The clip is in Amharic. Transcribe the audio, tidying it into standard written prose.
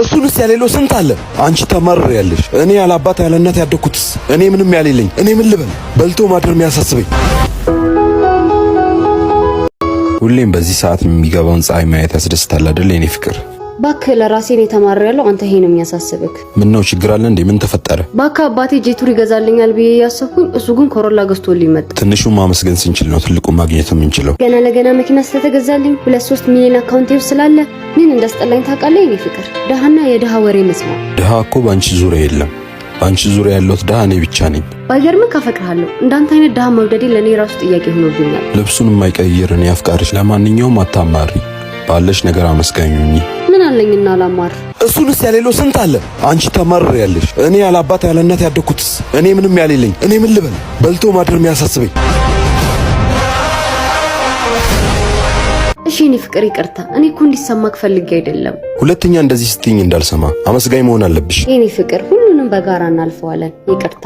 እሱንስ ያሌለው ስንት አለ። አንቺ ተማርር ያለሽ፣ እኔ ያለ አባት ያለ እናት ያደግኩትስ፣ እኔ ምንም ያሌለኝ፣ እኔ ምን ልበል? በልቶ ማደር የሚያሳስበኝ። ሁሌም በዚህ ሰዓት የሚገባውን ፀሐይ ማየት ያስደስታል አይደል የኔ ፍቅር? ባክህ፣ ለራሴ ነው የተማረው ያለው፣ አንተ ይሄ ነው የሚያሳስብክ። ምን ነው፣ ችግር አለ እንዴ? ምን ተፈጠረ? ባክህ፣ አባቴ ጄቱር ይገዛልኛል ብዬ እያሰብኩኝ እሱ ግን ኮሮላ ገዝቶልኝ መጣ። ትንሹን ማመስገን ስንችል ነው ትልቁን ማግኘት የምንችለው። ገና ለገና መኪና ስለተገዛልኝ 2-3 ሚሊዮን አካውንቴ ውስጥ ስላለ ምን እንዳስጠላኝ ታውቃለህ? የኔ ፍቅር፣ ድሃና የድሃ ወሬ መስማት። ድሃ እኮ በአንቺ ዙሪያ የለም። በአንቺ ዙሪያ ያለሁት ድሃ እኔ ብቻ ነኝ። ባይገርምህ አፈቅርሃለሁ። እንዳንተ አይነት ድሃ መውደዴ ለእኔ ራሱ ጥያቄ ሆኖብኛል። ልብሱን የማይቀይር እኔ አፍቃሪሽ። ለማንኛውም አታማሪ፣ ባለሽ ነገር አመስጋኝ ሁኚ። ምን አለኝና ላማር? እሱንስ ያሌለው ስንት አለ። አንቺ ተማርር ያለሽ፣ እኔ ያለ አባት ያለ እናት ያደግኩትስ፣ እኔ ምንም ያሌለኝ፣ እኔ ምን ልበል? በልቶ ማደር የሚያሳስበኝ። እሺ የኔ ፍቅር፣ ይቅርታ። እኔ እኮ እንዲሰማክ ፈልጌ አይደለም። ሁለተኛ እንደዚህ ስትይኝ እንዳልሰማ። አመስጋኝ መሆን አለብሽ። የኔ ፍቅር፣ ሁሉንም በጋራ እናልፈዋለን። ይቅርታ።